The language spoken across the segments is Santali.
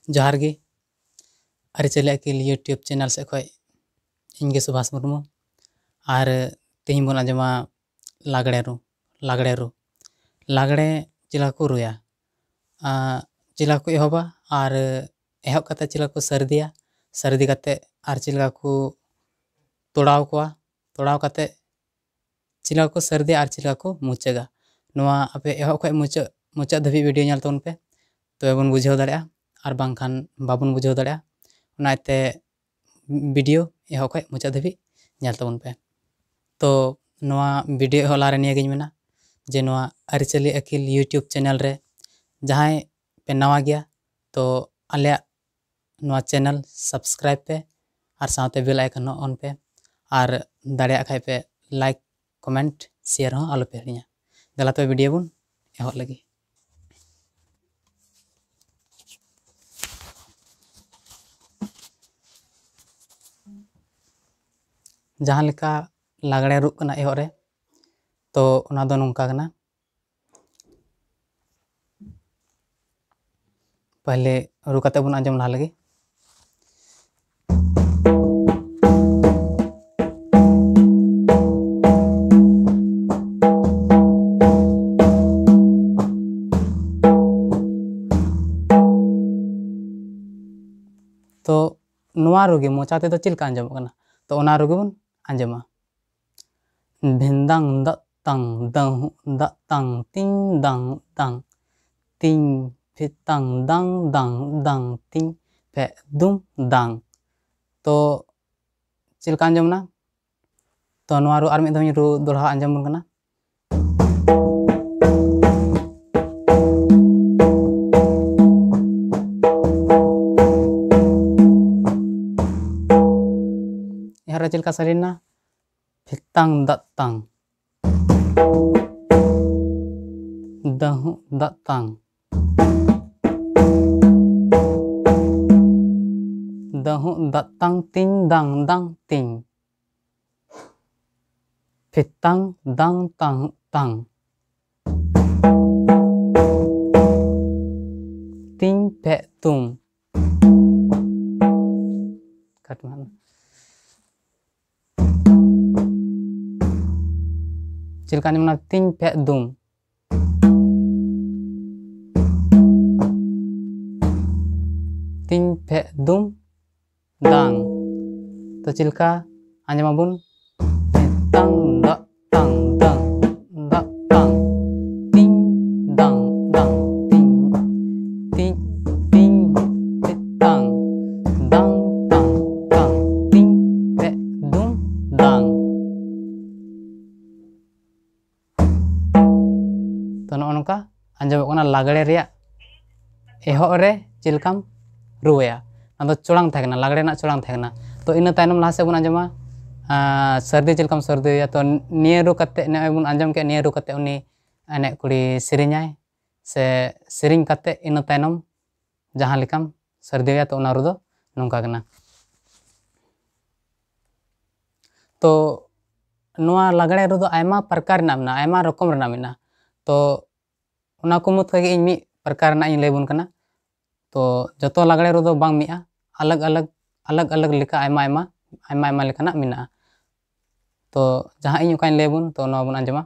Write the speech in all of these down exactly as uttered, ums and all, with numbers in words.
ᱡᱚᱦᱟᱨ ᱜᱮ᱾ ᱟᱹᱨᱤᱪᱟᱹᱞᱤ ᱟᱹᱠᱤᱞ YouTube ᱪᱮᱱᱮᱞ ᱥᱮᱫ ᱠᱷᱚᱱ ᱤᱧ ᱜᱮ ᱥᱩᱵᱷᱟᱥ ᱢᱩᱨᱢᱩ᱾ ᱟᱨ ᱛᱮᱦᱮᱧ ᱵᱚᱱ ᱟᱸᱡᱚᱢᱟ ᱞᱟᱜᱽᱲᱮ ᱨᱩ᱾ ᱞᱟᱜᱽᱲᱮ ᱨᱩ, ᱞᱟᱜᱽᱲᱮ ᱪᱮᱫ ᱞᱮᱠᱟ ᱠᱚ ᱨᱩᱭᱟ, ᱟᱨ ᱪᱮᱫ ᱞᱮᱠᱟ ᱠᱚ ᱮᱦᱚᱵᱟ, ᱟᱨ ᱮᱦᱚᱵ ᱠᱟᱛᱮ ᱪᱮᱫ ᱞᱮᱠᱟ ᱠᱚ ᱥᱟᱹᱨᱫᱤᱭᱟ, ᱥᱟᱹᱨᱫᱤ ᱠᱟᱛᱮ ᱟᱨ ᱪᱮᱫ ᱞᱮᱠᱟ ᱠᱚ ᱛᱚᱲᱟᱣ ᱠᱚᱣᱟ, ᱛᱚᱲᱟᱣ ᱠᱟᱛᱮ ᱪᱮᱫ ᱞᱮᱠᱟ ᱠᱚ ᱥᱟᱹᱨᱫᱤᱭᱟ ᱟᱨ ᱪᱮᱫ ᱞᱮᱠᱟ ᱠᱚ ᱢᱩᱪᱟᱹᱫᱟ᱾ ᱱᱚᱣᱟ ᱟᱯᱮ ᱮᱦᱚᱵ ᱠᱷᱚᱱ ᱢᱩᱪᱟᱹᱫ, ᱢᱩᱪᱟᱹᱫ ᱫᱷᱟᱹᱵᱤᱡ ᱵᱷᱤᱰᱤᱭᱳ ᱧᱮᱞ ᱛᱟᱵᱚᱱ ᱯᱮ, ᱛᱚᱵᱮ ᱵᱚᱱ ᱵᱩᱡᱷᱟᱹᱣ ᱫᱟᱲᱮᱭᱟᱜᱼᱟ᱾ ᱟᱨ ᱵᱟᱝᱠᱷᱟᱱ ᱵᱟᱵᱚᱱ ᱵᱩᱡᱷᱟᱹᱣ ᱫᱟᱲᱮᱭᱟᱜᱼᱟ᱾ ᱚᱱᱟ ᱤᱭᱟᱹᱛᱮ ᱵᱷᱤᱰᱤᱭᱳ ᱮᱦᱚᱵ ᱠᱷᱚᱱ ᱢᱩᱪᱟᱹᱫ ᱫᱷᱟᱹᱵᱤᱡ ᱧᱮᱞ ᱛᱟᱵᱚᱱ ᱯᱮ᱾ ᱛᱚ, ᱱᱚᱣᱟ ᱵᱷᱤᱰᱤᱭᱳ ᱮᱦᱚᱵ ᱞᱟᱦᱟ ᱨᱮ ᱱᱤᱭᱟᱹ ᱜᱤᱧ ᱢᱮᱱᱟ ᱡᱮ ᱱᱚᱣᱟ ᱟᱹᱨᱤᱪᱟᱹᱞᱤ ᱟᱹᱠᱤᱞ YouTube ᱪᱮᱱᱮᱞ ᱨᱮ ᱡᱟᱦᱟᱸᱭ ᱯᱮ ᱱᱟᱣᱟ ᱜᱮᱭᱟ, ᱛᱚ ᱟᱞᱮᱭᱟᱜ ᱱᱚᱣᱟ ᱪᱮᱱᱮᱞ ᱥᱟᱵᱥᱠᱨᱟᱭᱤᱵᱽ ᱯᱮ ᱟᱨ ᱥᱟᱶᱛᱮ ᱵᱮᱞ ᱟᱭᱠᱚᱱ ᱦᱚᱸ ᱚᱱ ᱯᱮ᱾ ᱟᱨ ᱫᱟᱲᱮᱭᱟᱜ ᱠᱷᱟᱡ ᱯᱮ ᱞᱟᱭᱤᱠ, ᱠᱚᱢᱮᱱᱴ, ᱥᱮᱭᱟᱨ ᱦᱚᱸ ᱟᱞᱚ ᱯᱮ ᱦᱤᱲᱤᱧᱟ᱾ ᱫᱮᱞᱟ ᱛᱚᱵᱮ ᱵᱷᱤᱰᱤᱭᱳ ᱵᱚᱱ ᱮᱦᱚᱵ ᱞᱮᱜᱮ᱾ ᱡᱟᱦᱟᱸ ᱞᱮᱠᱟ ᱞᱟᱜᱽᱲᱮ ᱨᱩᱜ ᱠᱟᱱᱟ ᱮᱦᱚᱵ ᱨᱮ, ᱛᱚ ᱚᱱᱟ ᱫᱚ ᱱᱚᱝᱠᱟ ᱠᱟᱱᱟ᱾ ᱯᱟᱦᱞᱮ ᱨᱩ ᱠᱟᱛᱮ ᱵᱚᱱ ᱟᱸᱡᱚᱢ ᱞᱟᱦᱟ ᱞᱮᱜᱮ᱾ ᱛᱚ ᱱᱚᱣᱟ ᱨᱩ ᱜᱮ ᱢᱚᱪᱟ ᱛᱮᱫᱚ ᱪᱮᱫ ᱞᱮᱠᱟ ᱟᱸᱡᱚᱢᱚᱜ ᱠᱟᱱᱟ, ᱛᱚ ᱚᱱᱟ ᱨᱩ ᱜᱮ ᱵᱚᱱ ᱟᱸᱡᱚᱢᱟ᱾ ᱵᱷᱮᱱᱫᱟᱝ ᱫᱟᱜ ᱛᱟᱝ ᱫᱟᱹᱦᱩ ᱫᱟᱜ ᱛᱟᱝ ᱛᱤᱧ ᱫᱟᱝ ᱫᱟᱝ ᱛᱤᱧ ᱯᱷᱮᱛᱟᱝ ᱫᱟᱝ ᱫᱟᱝ ᱫᱟᱝ ᱛᱤᱧ ᱯᱷᱮ ᱫᱩᱢ ᱫᱟᱝ᱾ ᱛᱚ ᱪᱮᱫ ᱞᱮᱠᱟ ᱟᱸᱡᱚᱢ ᱮᱱᱟ? ᱛᱚ ᱱᱚᱣᱟ ᱨᱩ ᱟᱨ ᱢᱤᱫ ᱫᱷᱟᱣ ᱤᱧ ᱨᱩ ᱫᱚᱦᱲᱟ ᱟᱸᱡᱚᱢ ᱟᱵᱚᱱ ᱠᱟᱱᱟ᱾ ᱮᱦᱚᱵ ᱨᱮ ᱪᱮᱫ ᱞᱮᱠᱟ ᱥᱟᱰᱮᱭᱮᱱᱟ? ᱯᱷᱤᱛᱟᱝ ᱫᱟᱜ ᱛᱟᱝ᱾ ᱫᱟᱹᱦᱩᱜ ᱫᱟᱜ ᱛᱟᱝ᱾ ᱫᱟᱹᱦᱩᱜ ᱫᱟᱜ ᱛᱟᱝ ᱛᱤᱧ ᱫᱟᱝ ᱫᱟᱝ ᱛᱤᱧ᱾ ᱯᱷᱤᱛᱟᱝ ᱫᱟᱝ ᱛᱟᱝ ᱛᱟᱝ᱾ ᱛᱤᱧ ᱯᱷᱮᱜ ᱛᱩᱢ᱾ ᱪᱮᱫ ᱞᱮᱠᱟ ᱟᱸᱡᱚᱢ ᱮᱱᱟ? ᱛᱤᱧ ᱯᱷᱮᱫ ᱫᱩᱢ, ᱛᱤᱧ ᱯᱷᱮᱫ ᱫᱩᱢ ᱫᱟᱝ᱾ ᱛᱚ ᱪᱮᱫ ᱞᱮᱠᱟ ᱟᱸᱡᱚᱢ ᱟᱵᱚᱱ? ᱛᱟᱝ ᱫᱟᱜ ᱛᱟᱝ ᱫᱟᱝ ᱫᱟᱜ ᱛᱟᱝ, ᱛᱤᱧ ᱫᱟᱝ ᱫᱟᱝ ᱛᱤᱧ, ᱛᱤᱧ ᱛᱤᱧ ᱛᱟᱝ ᱫᱟᱝ ᱛᱟᱝ ᱛᱟᱝ, ᱛᱤᱧ ᱯᱷᱮᱫ ᱫᱩᱢ ᱫᱟᱝ᱾ ᱛᱚ ᱱᱚᱜᱼᱚ ᱱᱚᱝᱠᱟ ᱟᱸᱡᱚᱢᱚᱜ ᱠᱟᱱᱟ ᱞᱟᱜᱽᱲᱮ ᱨᱮᱭᱟᱜ ᱮᱦᱚᱵ ᱨᱮ ᱪᱮᱫ ᱞᱮᱠᱟᱢ ᱨᱩᱣᱟᱹᱭᱟ᱾ ᱚᱱᱟ ᱫᱚ ᱪᱚᱲᱟᱝ ᱛᱟᱦᱮᱸ ᱠᱟᱱᱟ, ᱞᱟᱜᱽᱲᱮ ᱨᱮᱱᱟᱜ ᱪᱚᱲᱟᱝ ᱛᱟᱦᱮᱸ ᱠᱟᱱᱟ᱾ ᱛᱚ ᱤᱱᱟᱹ ᱛᱟᱭᱱᱚᱢ ᱞᱟᱦᱟ ᱥᱮᱫ ᱵᱚᱱ ᱟᱸᱡᱚᱢᱟ, ᱟᱸ, ᱥᱟᱹᱨᱫᱤ ᱪᱮᱫ ᱞᱮᱠᱟᱢ ᱥᱟᱹᱨᱫᱤᱭᱟ᱾ ᱛᱚ ᱱᱤᱭᱟᱹ ᱨᱩ ᱠᱟᱛᱮ, ᱱᱚᱜᱼᱚᱭ ᱵᱚᱱ ᱟᱸᱡᱚᱢ ᱠᱮᱫ, ᱱᱤᱭᱟᱹ ᱨᱩ ᱠᱟᱛᱮ ᱩᱱᱤ ᱮᱱᱮᱡ ᱠᱩᱲᱤ ᱥᱮᱨᱮᱧᱟᱭ, ᱥᱮ ᱥᱮᱨᱮᱧ ᱠᱟᱛᱮ ᱤᱱᱟᱹ ᱛᱟᱭᱱᱚᱢ ᱡᱟᱦᱟᱸ ᱞᱮᱠᱟᱢ ᱥᱟᱹᱨᱫᱤᱭᱟ, ᱛᱚ ᱚᱱᱟ ᱨᱩ ᱫᱚ ᱱᱚᱝᱠᱟ ᱠᱟᱱᱟ᱾ ᱛᱚ ᱱᱚᱣᱟ ᱞᱟᱜᱽᱲᱮ ᱨᱩ ᱫᱚ ᱟᱭᱢᱟ ᱯᱨᱚᱠᱟᱨ ᱨᱮᱱᱟᱜ ᱢᱮᱱᱟᱜᱼᱟ, ᱟᱭᱢᱟ ᱨᱚᱠᱚᱢ ᱨᱮᱱᱟᱜ ᱢᱮᱱᱟᱜᱼᱟ᱾ ᱛᱚ ᱚᱱᱟ ᱠᱚ ᱢᱩᱫᱽ ᱠᱷᱚᱱ ᱜᱮ ᱤᱧ ᱢᱤᱫ ᱯᱨᱚᱠᱟᱨ ᱨᱮᱱᱟᱜ ᱤᱧ ᱞᱟᱹᱭ ᱟᱵᱚᱱ ᱠᱟᱱᱟ᱾ ᱛᱚ ᱡᱚᱛᱚ ᱞᱟᱜᱽᱲᱮ ᱨᱩ ᱫᱚ ᱵᱟᱝ ᱢᱤᱫᱼᱟ, ᱟᱞᱟᱜᱽ ᱟᱞᱟᱜᱽ, ᱟᱞᱟᱜᱽ ᱟᱞᱟᱜᱽ ᱞᱮᱠᱟ ᱟᱭᱢᱟ ᱟᱭᱢᱟ, ᱟᱭᱢᱟ ᱟᱭᱢᱟ ᱞᱮᱠᱟᱱᱟᱜ ᱢᱮᱱᱟᱜᱼᱟ᱾ ᱛᱚ ᱡᱟᱦᱟᱸ ᱤᱧ ᱚᱠᱟᱧ ᱞᱟᱹᱭ ᱟᱵᱚᱱ, ᱛᱚ ᱱᱚᱣᱟ ᱵᱚᱱ ᱟᱸᱡᱚᱢᱟ᱾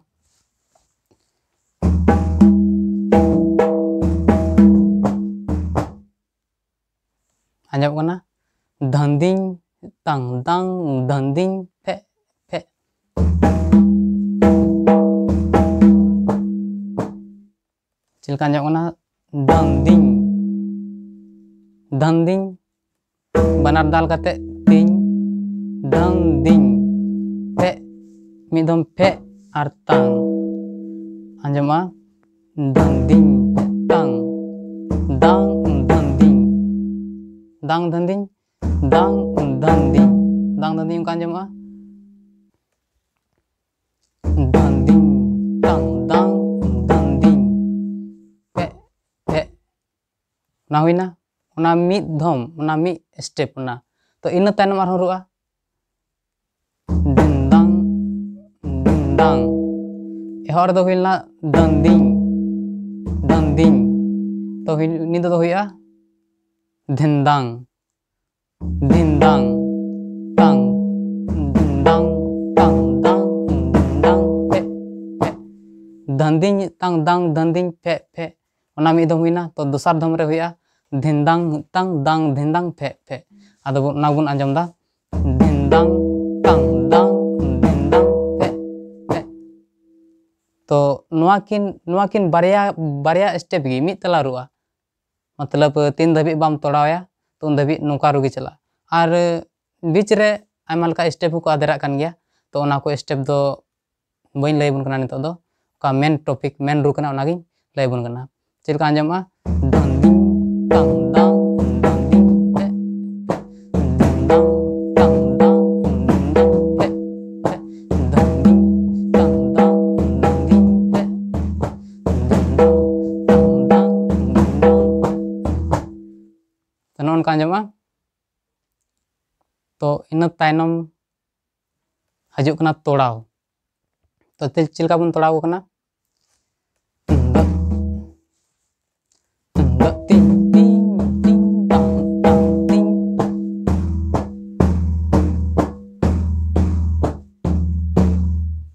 ᱟᱸᱡᱚᱢᱚᱜ ᱠᱟᱱᱟ, ᱫᱷᱟᱹᱱᱫᱤᱧ ᱛᱟᱝ ᱫᱟᱝ, ᱫᱷᱟᱹᱱᱫᱤᱧ ᱯᱷᱮᱜ ᱯᱷᱮᱜ᱾ ᱪᱮᱫ ᱞᱮᱠᱟ ᱟᱸᱡᱚᱢᱚᱜ ᱠᱟᱱᱟ? ᱫᱷᱟᱹᱱᱫᱤᱧ, ᱫᱷᱟᱹᱱᱫᱤᱧ, ᱵᱟᱱᱟᱨ ᱫᱟᱞ ᱠᱟᱛᱮ ᱛᱤᱧ, ᱫᱷᱟᱹᱱᱫᱤᱧ, ᱯᱷᱮᱜ, ᱢᱤᱫ ᱫᱷᱚᱢ ᱯᱷᱮᱜ ᱟᱨ ᱛᱟᱝ ᱟᱸᱡᱚᱢᱚᱜᱼᱟ᱾ ᱫᱷᱟᱹᱱᱫᱤᱧ, ᱛᱟᱝ, ᱫᱟᱝ, ᱫᱷᱟᱹᱱᱫᱤᱧ, ᱫᱟᱝ, ᱫᱷᱟᱹᱱᱫᱤᱧ, ᱫᱟᱝ, ᱫᱷᱟᱹᱱᱫᱤᱧ, ᱫᱟᱝ, ᱫᱷᱟᱹᱱᱫᱤᱧ ᱚᱱᱠᱟ ᱟᱸᱡᱚᱢᱚᱜᱼᱟ᱾ ᱫᱷᱟᱹᱱᱫᱤᱧ, ᱛᱟᱝ, ᱫᱟᱝ, ᱫᱷᱟᱹᱱᱫᱤᱧ, ᱯᱷᱮᱜ, ᱯᱷᱮᱜ᱾ ᱚᱱᱟ ᱦᱩᱭᱱᱟ, ᱚᱱᱟ ᱢᱤᱫ ᱫᱷᱚᱢ, ᱚᱱᱟ ᱢᱤᱫ step ᱚᱱᱟ᱾ ᱛᱚ ᱤᱱᱟᱹ ᱛᱟᱭᱱᱚᱢ ᱟᱨᱦᱚᱸ ᱨᱩᱜᱼᱟ᱾ ᱫᱤᱱ ᱫᱟᱝ, ᱫᱤᱱ ᱫᱟᱝ᱾ ᱮᱦᱚᱵ ᱨᱮᱫᱚ ᱦᱩᱭ ᱞᱮᱱᱟ ᱫᱟᱹᱱᱫᱤᱧ, ᱫᱟᱹᱱᱫᱤᱧ᱾ ᱛᱚ ᱦᱩᱭ-, ᱱᱤᱛᱚᱜ ᱫᱚ ᱦᱩᱭᱩᱜᱼᱟ ᱫᱷᱤᱱᱫᱟᱝ, ᱫᱷᱤᱱ ᱫᱟᱝ ᱛᱟᱝ, ᱫᱷᱤᱱ ᱫᱟᱝ ᱛᱟᱝ ᱫᱟᱝ, ᱫᱷᱤᱱ ᱫᱟᱝ ᱯᱷᱮ ᱯᱷᱮ᱾ ᱫᱷᱟᱱᱫᱤᱧ ᱛᱟᱝ ᱫᱟᱝ ᱫᱷᱟᱱᱫᱤᱧ ᱯᱷᱮ ᱯᱷᱮ᱾ ᱚᱱᱟ ᱢᱤᱫ ᱫᱷᱚᱢ ᱦᱩᱭᱱᱟ᱾ ᱛᱚ ᱫᱚᱥᱟᱨ ᱫᱷᱚᱢ ᱨᱮ ᱦᱩᱭᱩᱜᱼᱟ ᱫᱷᱤᱱ ᱫᱟᱝ ᱛᱟᱝ ᱫᱟᱝ ᱫᱷᱤᱱ ᱫᱟᱝ ᱯᱷᱮ ᱯᱷᱮ᱾ ᱟᱫᱚ ᱵᱚᱱ, ᱚᱱᱟ ᱵᱚᱱ ᱟᱸᱡᱚᱢ ᱫᱟ, ᱫᱷᱤᱱ ᱫᱟᱝ ᱛᱟᱝ ᱫᱟᱝ ᱫᱷᱤᱱ ᱫᱟᱝ ᱯᱷᱮ ᱯᱷᱮ᱾ ᱛᱚ ᱱᱚᱣᱟ ᱠᱤᱱ, ᱱᱚᱣᱟ ᱠᱤᱱ ᱵᱟᱨᱭᱟ, ᱵᱟᱨᱭᱟ ᱥᱴᱮᱯ ᱜᱮ ᱢᱤᱫ ᱛᱟᱞᱟ ᱨᱩᱜᱼᱟ᱾ ᱢᱚᱛᱞᱚᱵ ᱛᱤᱱ ᱫᱷᱟᱹᱵᱤᱡ ᱵᱟᱢ ᱛᱚᱲᱟᱣᱭᱟ, ᱛᱚ ᱩᱱ ᱫᱷᱟᱹᱵᱤᱡ ᱱᱚᱝᱠᱟ ᱨᱩ ᱜᱮ ᱪᱟᱞᱟᱜᱼᱟ᱾ ᱟᱨ ᱵᱤᱪ ᱨᱮ ᱟᱭᱢᱟ ᱞᱮᱠᱟ ᱥᱴᱮᱯ ᱦᱚᱸᱠᱚ ᱟᱫᱮᱨᱟᱜ ᱠᱟᱱ ᱜᱮᱭᱟ᱾ ᱛᱚ ᱚᱱᱟ ᱠᱚ ᱥᱴᱮᱯ ᱫᱚ ᱵᱟᱹᱧ ᱞᱟᱹᱭ ᱟᱵᱚᱱ ᱠᱟᱱᱟ ᱱᱤᱛᱚᱜ ᱫᱚ᱾ ᱚᱠᱟ ᱢᱮᱱ ᱴᱚᱯᱤᱠ, ᱢᱮᱱ ᱨᱩ ᱠᱟᱱᱟ, ᱚᱱᱟᱜᱤᱧ ᱞᱟᱹᱭ ᱟᱵᱚᱱ ᱠᱟᱱᱟ᱾ ᱪᱮᱫ ᱞᱮᱠᱟ ᱟᱸᱡᱚᱢᱚᱜᱼᱟ? ᱰᱚᱝ ᱰᱤᱝ, ᱴᱟᱝ ᱰᱟᱝ, ᱰᱚᱝ ᱰᱤᱝ, ᱯᱮ, ᱯᱮ, ᱰᱚᱝ ᱰᱟᱝ, ᱴᱟᱝ ᱰᱟᱝ, ᱰᱚᱝ ᱰᱤᱝ, ᱯᱮ, ᱯᱮ, ᱰᱚᱝ ᱰᱤᱝ, ᱴᱟᱝ ᱰᱟᱝ, ᱰᱚᱝ ᱰᱤᱝ, ᱯᱮ, ᱰᱚᱝ ᱰᱟᱝ, ᱴᱟᱝ ᱰᱟᱝ, ᱰᱚᱝ ᱰᱤᱝ, ᱯᱮ᱾ ᱛᱚ, ᱱᱚᱜᱼᱚ ᱱᱚᱝᱠᱟ ᱟᱸᱡᱚᱢᱚᱜᱼᱟ᱾ ᱛᱚ, ᱤᱱᱟᱹ ᱛᱟᱭᱱᱚᱢ ᱦᱤᱡᱩᱜ ᱠᱟᱱᱟ ᱛᱚᱲᱟᱣ᱾ ᱛᱚ, ᱛᱮ-, ᱪᱮᱫ ᱞᱮᱠᱟ ᱵᱚᱱ ᱛᱚᱲᱟᱣ ᱠᱚ ᱠᱟᱱᱟ? ᱫᱚ, ᱫᱚ, ᱛᱤᱧ, ᱛᱤᱧ, ᱛᱤᱧ, ᱛᱟᱝ, ᱛᱟᱝ, ᱛᱤᱧ᱾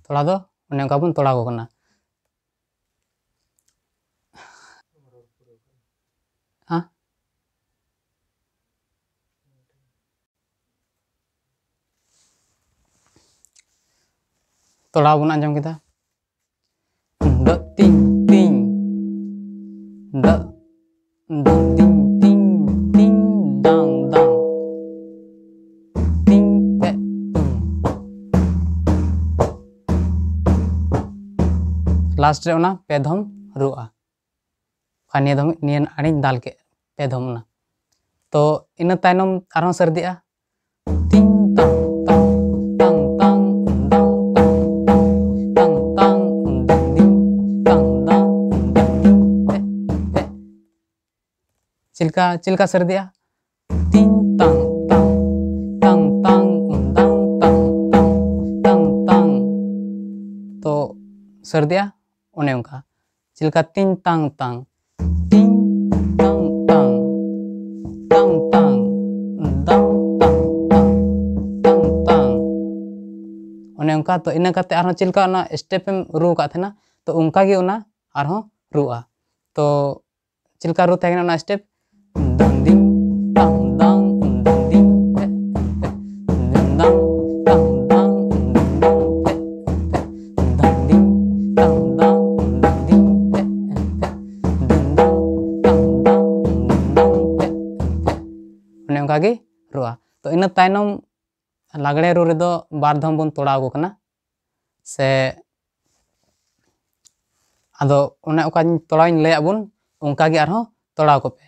ᱛᱚᱲᱟ ᱫᱚ ᱚᱱᱮ ᱚᱱᱠᱟ ᱵᱚᱱ ᱛᱚᱲᱟᱣ ᱠᱚ ᱠᱟᱱᱟ᱾ ᱦᱮᱸ? ᱛᱚᱲᱟᱣ ᱵᱚᱱ ᱟᱸᱡᱚᱢ ᱠᱮᱫᱟ᱾ ᱫᱚ ᱛᱤᱧ ᱛᱤᱧ, ᱫᱚ, ᱫᱚ ᱛᱤᱧ ᱛᱤᱧ, ᱛᱤᱧ ᱫᱟᱝ ᱫᱟᱝ, ᱛᱤᱧ ᱯᱮ ᱛᱩᱝ᱾ ᱞᱟᱥᱴ ᱨᱮ ᱚᱱᱟ ᱯᱮ ᱫᱷᱚᱢ ᱨᱩᱜᱼᱟ᱾ ᱟᱨ ᱱᱤᱭᱟᱹ ᱫᱚ ᱱᱤᱭᱟᱹ ᱟᱲᱮᱧ ᱫᱟᱞ ᱠᱮᱫ ᱯᱮ ᱫᱷᱚᱢ ᱚᱱᱟ᱾ ᱛᱚ ᱤᱱᱟᱹ ᱛᱟᱭᱱᱚᱢ ᱟᱨᱦᱚᱸ ᱥᱟᱹᱨᱫᱤᱜᱼᱟ᱾ ᱛᱤᱝ ᱛᱟᱝ ᱛᱟᱝ, ᱛᱟᱝ ᱛᱟᱝ, ᱫᱟᱝ ᱛᱟᱝ ᱛᱟᱝ, ᱛᱟᱝ ᱛᱟᱝ, ᱫᱤᱝ ᱫᱤᱝ, ᱛᱟᱝ ᱫᱟᱝ, ᱫᱤᱝ ᱫᱤᱝ, ᱯᱮ, ᱯᱮ᱾ ᱪᱮᱫ ᱞᱮᱠᱟ, ᱪᱮᱫ ᱞᱮᱠᱟ ᱥᱟᱹᱨᱫᱤᱜᱼᱟ? ᱛᱤᱝ ᱛᱟᱝ ᱛᱟᱝ, ᱛᱟᱝ ᱛᱟᱝ, ᱫᱟᱝ ᱛᱟᱝ ᱛᱟᱝ, ᱛᱟᱝ ᱛᱟᱝ᱾ ᱛᱚ ᱥᱟᱹᱨᱫᱤᱜᱼᱟ ᱚᱱᱮ ᱚᱱᱠᱟ᱾ ᱪᱮᱫ ᱞᱮᱠᱟ ᱛᱤᱧ ᱛᱟᱝ ᱛᱟᱝ, ᱛᱤᱧ ᱛᱟᱝ ᱛᱟᱝ, ᱛᱟᱝ ᱛᱟᱝ, ᱫᱟᱝ ᱚᱱᱮ ᱚᱱᱠᱟ᱾ ᱛᱚ ᱤᱱᱟᱹ ᱠᱟᱛᱮ ᱟᱨᱦᱚᱸ ᱪᱮᱫ ᱞᱮᱠᱟ ᱚᱱᱟ step ᱮᱢ ᱨᱩ ᱟᱠᱟᱫ ᱛᱟᱦᱮᱱᱟ, ᱛᱚ ᱚᱱᱠᱟ ᱜᱮ ᱚᱱᱟ ᱟᱨᱦᱚᱸ ᱨᱩᱜᱼᱟ᱾ ᱛᱚ ᱪᱮᱫ ᱞᱮᱠᱟ ᱨᱩ ᱛᱟᱦᱮᱸ ᱠᱟᱱᱟ ᱚᱱᱟ step? ᱫᱟᱝ ᱫᱤᱝ, ᱛᱟᱝ ᱫᱟᱝ, ᱫᱟᱝ ᱫᱤᱝ, ᱯᱷᱮ, ᱯᱷᱮ, ᱫᱟᱝ ᱫᱟᱝ, ᱛᱟᱝ ᱫᱟᱝ, ᱫᱟᱝ ᱫᱤᱝ, ᱯᱷᱮ, ᱯᱷᱮ, ᱫᱟᱝ ᱫᱤᱝ, ᱛᱟᱝ ᱫᱟᱝ, ᱫᱟᱝ ᱫᱤᱝ, ᱯᱷᱮ, ᱯᱷᱮ, ᱫᱟᱝ ᱫᱟᱝ, ᱛᱟᱝ ᱫᱟᱝ, ᱫᱟᱝ ᱫᱤᱝ, ᱯᱷᱮ, ᱯᱷᱮ᱾ ᱚᱱᱮ ᱚᱱᱠᱟ ᱜᱮ ᱨᱩᱜᱼᱟ᱾ ᱛᱚ ᱤᱱᱟᱹ ᱛᱟᱭᱱᱚᱢ ᱞᱟᱜᱽᱲᱮ ᱨᱩ ᱨᱮᱫᱚ ᱵᱟᱨ ᱫᱷᱚᱢ ᱵᱚᱱ ᱛᱚᱲᱟᱣ ᱟᱠᱚ ᱠᱟᱱᱟ᱾ ᱥᱮ ᱟᱫᱚ ᱚᱱᱮ ᱚᱠᱟᱧ ᱛᱚᱲᱟᱣᱤᱧ ᱞᱟᱹᱭᱟᱫ ᱵᱚᱱ, ᱚᱱᱠᱟ ᱜᱮ ᱟᱨᱦᱚᱸ ᱛᱚᱲᱟᱣ ᱠᱚᱯᱮ᱾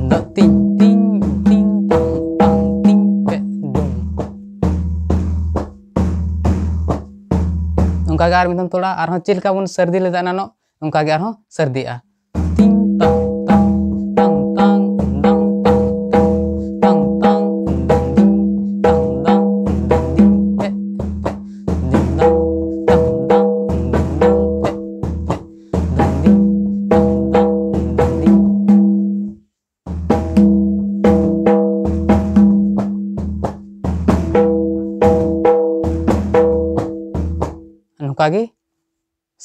ᱫᱚ ᱛᱤᱧ, ᱛᱤᱧ, ᱛᱤᱧ, ᱛᱟᱝ, ᱛᱟᱝ, ᱛᱤᱧ, ᱯᱮ, ᱫᱩᱢ᱾ ᱚᱱᱠᱟ ᱜᱮ ᱟᱨ ᱢᱤᱫ ᱫᱷᱟᱣ ᱛᱚᱲᱟ, ᱟᱨᱦᱚᱸ ᱪᱮᱫ ᱞᱮᱠᱟ ᱵᱚᱱ ᱥᱟᱹᱨᱫᱤ ᱞᱮᱫᱟ ᱮᱱᱟᱱᱚᱜ, ᱚᱱᱠᱟ ᱜᱮ ᱟᱨᱦᱚᱸ ᱥᱟᱹᱨᱫᱤᱜᱼᱟ᱾ ᱛᱤᱝ ᱛᱟᱝ ᱛᱟᱝ, ᱛᱟᱝ ᱛᱟᱝ, ᱫᱟᱝ ᱛᱟᱝ ᱛᱟᱝ, ᱛᱟᱝ ᱛᱟᱝ, ᱫᱟᱝ ᱫᱤᱝ, ᱛᱟᱝ ᱫᱟᱝ, ᱫᱟᱝ ᱫᱤᱝ, ᱯᱮ, ᱯᱮ, ᱫᱤᱝ ᱫᱟᱝ, ᱛᱟᱝ ᱫᱟᱝ, ᱫᱤᱝ ᱫᱟᱝ, ᱯᱮ, ᱯᱮ, ᱫᱟᱝ ᱫᱤᱝ, ᱛᱟᱝ ᱫᱟᱝ, ᱫᱟᱝ ᱫᱤᱝ᱾ ᱱᱚᱝᱠᱟ ᱜᱮ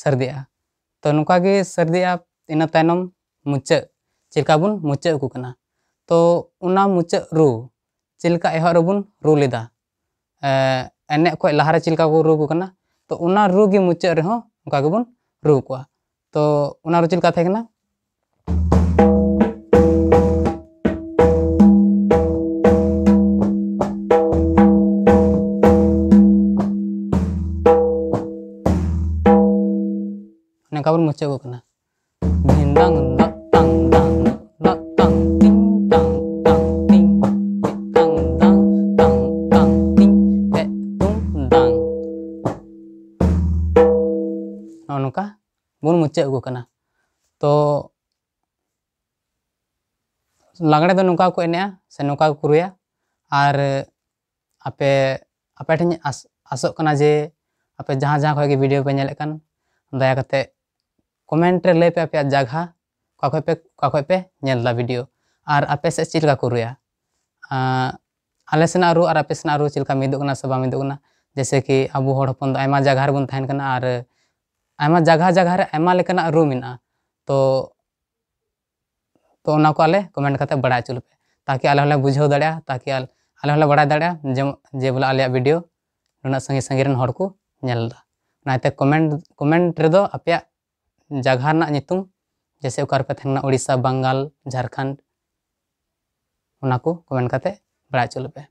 ᱥᱟᱹᱨᱫᱤᱜᱼᱟ᱾ ᱛᱚ ᱱᱚᱝᱠᱟ ᱜᱮ ᱥᱟᱹᱨᱫᱤᱜᱼᱟ᱾ ᱤᱱᱟᱹ ᱛᱟᱭᱱᱚᱢ ᱢᱩᱪᱟᱹᱫ, ᱪᱮᱫ ᱞᱮᱠᱟ ᱵᱚᱱ ᱢᱩᱪᱟᱹᱫ ᱟᱠᱚ ᱠᱟᱱᱟ᱾ ᱛᱚ ᱚᱱᱟ ᱢᱩᱪᱟᱹᱫ ᱨᱩ ᱪᱮᱫ ᱞᱮᱠᱟ ᱮᱦᱚᱵ ᱨᱮᱵᱚᱱ ᱨᱩ ᱞᱮᱫᱟ, ᱮ, ᱮᱱᱮᱡ ᱠᱷᱚᱱ ᱞᱟᱦᱟᱨᱮ ᱪᱮᱫ ᱞᱮᱠᱟ ᱠᱚ ᱨᱩ ᱟᱠᱚ ᱠᱟᱱᱟ, ᱛᱚ ᱚᱱᱟ ᱨᱩ ᱜᱮ ᱢᱩᱪᱟᱹᱫ ᱨᱮᱦᱚᱸ ᱚᱱᱠᱟ ᱜᱮᱵᱚᱱ ᱨᱩ ᱠᱚᱣᱟ᱾ ᱛᱚ ᱚᱱᱟ ᱨᱩ ᱪᱮᱫ ᱞᱮᱠᱟ ᱛᱟᱦᱮᱸ ᱠᱟᱱᱟ? ᱱᱚᱝᱠᱟ ᱵᱚᱱ ᱢᱩᱪᱟᱹᱫ ᱠᱚᱜ ᱠᱟᱱᱟ᱾ ᱫᱷᱤᱱ ᱫᱟᱝ ᱫᱟᱜ ᱛᱟᱝ ᱫᱟᱝ ᱫᱟᱜ ᱛᱟᱝ ᱛᱤᱝ ᱛᱟᱝ ᱛᱟᱝ ᱛᱤᱝ ᱛᱟᱝ ᱫᱟᱝ ᱛᱟᱝ ᱛᱟᱝ ᱛᱤᱝ ᱯᱮ ᱛᱩᱝ ᱫᱟᱝ᱾ ᱱᱚᱜᱼᱚ ᱱᱚᱝᱠᱟ ᱵᱚᱱ ᱢᱩᱪᱟᱹᱫ ᱟᱹᱜᱩ ᱠᱟᱱᱟ᱾ ᱛᱚ ᱞᱟᱜᱽᱲᱮ ᱫᱚ ᱱᱚᱝᱠᱟ ᱠᱚ ᱮᱱᱮᱡᱼᱟ ᱥᱮ ᱱᱚᱝᱠᱟ ᱠᱚ ᱨᱩᱭᱟ᱾ ᱟᱨ ᱟᱯᱮ, ᱟᱯᱮ ᱴᱷᱮᱱ ᱟᱥ-, ᱟᱥᱚᱜ ᱠᱟᱱᱟ ᱡᱮ ᱟᱯᱮ ᱡᱟᱦᱟᱸ ᱡᱟᱦᱟᱸ ᱠᱷᱚᱱ ᱜᱮ video ᱯᱮ ᱧᱮᱞᱮᱫ ᱠᱟᱱ, ᱫᱟᱭᱟ ᱠᱟᱛᱮ comment ᱨᱮ ᱞᱟᱹᱭ ᱯᱮ ᱟᱯᱮᱭᱟᱜ ᱡᱟᱭᱜᱟ, ᱚᱠᱟ ᱠᱷᱚᱱ ᱯᱮ, ᱚᱠᱟ ᱠᱷᱚᱱ ᱯᱮ ᱧᱮᱞ ᱮᱫᱟ video, ᱟᱨ ᱟᱯᱮ ᱥᱮᱫ ᱪᱮᱫ ᱞᱮᱠᱟ ᱠᱚ ᱨᱩᱭᱟ᱾ ᱟᱸ, ᱟᱞᱮ ᱥᱮᱱᱟᱜ ᱨᱩ ᱟᱨ ᱟᱯᱮ ᱥᱮᱱᱟᱜ ᱨᱩ ᱪᱮᱫ ᱞᱮᱠᱟ ᱢᱤᱫᱚᱜ ᱠᱟᱱᱟ ᱥᱮ ᱵᱟᱝ ᱢᱤᱫᱚᱜ ᱠᱟᱱᱟ, ᱡᱮᱭᱥᱮ ᱠᱤ ᱟᱵᱚ ᱦᱚᱲ ᱦᱚᱯᱚᱱ ᱫᱚ ᱟᱭᱢᱟ ᱡᱟᱭᱜᱟ ᱨᱮᱵᱚᱱ ᱛᱟᱦᱮᱱ ᱠᱟᱱᱟ ᱟᱨ ᱟᱭᱢᱟ ᱡᱟᱭᱜᱟ ᱡᱟᱭᱜᱟ ᱨᱮ ᱟᱭᱢᱟ ᱞᱮᱠᱟᱱᱟᱜ ᱨᱩ ᱢᱮᱱᱟᱜᱼᱟ᱾ ᱛᱚ ᱛᱚ ᱚᱱᱟ ᱠᱚ ᱟᱞᱮ ᱠᱚᱢᱮᱱᱴ ᱠᱟᱛᱮ ᱵᱟᱲᱟᱭ ᱦᱚᱪᱚ ᱞᱮᱯᱮ, ᱛᱟᱠᱤ ᱟᱞᱮ ᱦᱚᱸᱞᱮ ᱵᱩᱡᱷᱟᱹᱣ ᱫᱟᱲᱮᱭᱟᱜᱼᱟ, ᱛᱟᱠᱤ ᱟᱞᱮ ᱦᱚᱸᱞᱮ ᱵᱟᱲᱟᱭ ᱫᱟᱲᱮᱭᱟᱜᱼᱟ ᱡᱮ ᱡᱮ ᱵᱚᱞᱮ ᱟᱞᱮᱭᱟᱜ ᱵᱷᱤᱰᱤᱭᱳ ᱱᱩᱱᱟᱹᱜ ᱥᱟᱺᱜᱤᱧ ᱥᱟᱺᱜᱤᱧ ᱨᱮᱱ ᱦᱚᱲ ᱠᱚ ᱧᱮᱞ ᱮᱫᱟ᱾ ᱚᱱᱟᱛᱮ ᱠᱚᱢᱮᱱᱴ ᱠᱚᱢᱮᱱᱴ ᱨᱮᱫᱚ ᱟᱯᱮᱭᱟᱜ ᱡᱟᱭᱜᱟ ᱨᱮᱱᱟᱜ ᱧᱩᱛᱩᱢ, ᱡᱮᱭᱥᱮ ᱚᱠᱟ ᱨᱮᱯᱮ ᱛᱟᱦᱮᱱ ᱠᱟᱱᱟ, ᱳᱰᱤᱥᱟ, ᱵᱟᱝᱜᱟᱞ, ᱡᱷᱟᱲᱠᱷᱚᱸᱰ, ᱚᱱᱟ ᱠᱚ ᱠᱚᱢᱮᱱᱴ ᱠᱟᱛᱮ ᱵᱟᱲᱟᱭ ᱦᱚᱪᱚ ᱞᱮᱯᱮ᱾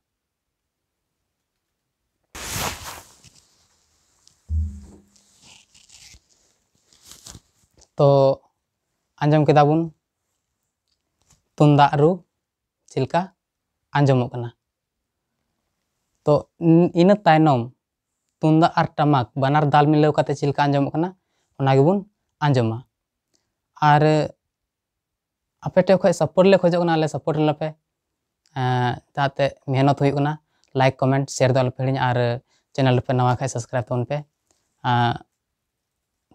ᱛᱚ ᱟᱸᱡᱚᱢ ᱠᱮᱫᱟ ᱵᱚᱱ ᱛᱩᱢᱫᱟᱜ ᱨᱩ ᱪᱮᱫ ᱞᱮᱠᱟ ᱟᱸᱡᱚᱢᱚᱜ ᱠᱟᱱᱟ᱾ ᱛᱚ ᱤᱱᱟᱹ ᱛᱟᱭᱱᱚᱢ ᱛᱩᱢᱫᱟᱜ ᱟᱨ ᱴᱟᱢᱟᱠ ᱵᱟᱱᱟᱨ ᱫᱟᱞ ᱢᱤᱞᱟᱹᱣ ᱠᱟᱛᱮ ᱪᱮᱫ ᱞᱮᱠᱟ ᱟᱸᱡᱚᱢᱚᱜ ᱠᱟᱱᱟ, ᱚᱱᱟ ᱜᱮᱵᱚᱱ ᱟᱸᱡᱚᱢᱟ᱾ ᱟᱨ ᱟᱯᱮ ᱴᱷᱮᱱ ᱠᱷᱚᱱ ᱥᱟᱯᱳᱨᱴ ᱞᱮ ᱠᱷᱚᱡᱚᱜ ᱠᱟᱱᱟ, ᱟᱞᱮ ᱥᱟᱯᱳᱨᱴ ᱞᱮᱯᱮ᱾ ᱡᱟᱦᱟᱸᱛᱮ ᱢᱮᱦᱱᱚᱛ ᱦᱩᱭᱩᱜ ᱠᱟᱱᱟ᱾ ᱞᱟᱭᱤᱠ, ᱠᱚᱢᱮᱱᱴ, ᱥᱮᱭᱟᱨ ᱫᱚ ᱟᱞᱚᱯᱮ ᱦᱤᱲᱤᱧᱟ ᱟᱨ ᱪᱮᱱᱮᱞ ᱨᱮᱯᱮ ᱱᱟᱣᱟ ᱠᱷᱟᱱ ᱥᱟᱵᱥᱠᱨᱟᱭᱤᱵ ᱛᱟᱵᱚᱱ ᱯᱮ᱾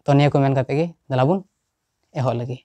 ᱛᱚ ᱱᱤᱭᱟᱹ ᱠᱚ ᱢᱮᱱ ᱠᱟᱛᱮ ᱜᱮ ᱫᱮᱞᱟ ᱵᱚᱱ ᱮᱦᱚᱵ ᱞᱮᱜᱮ᱾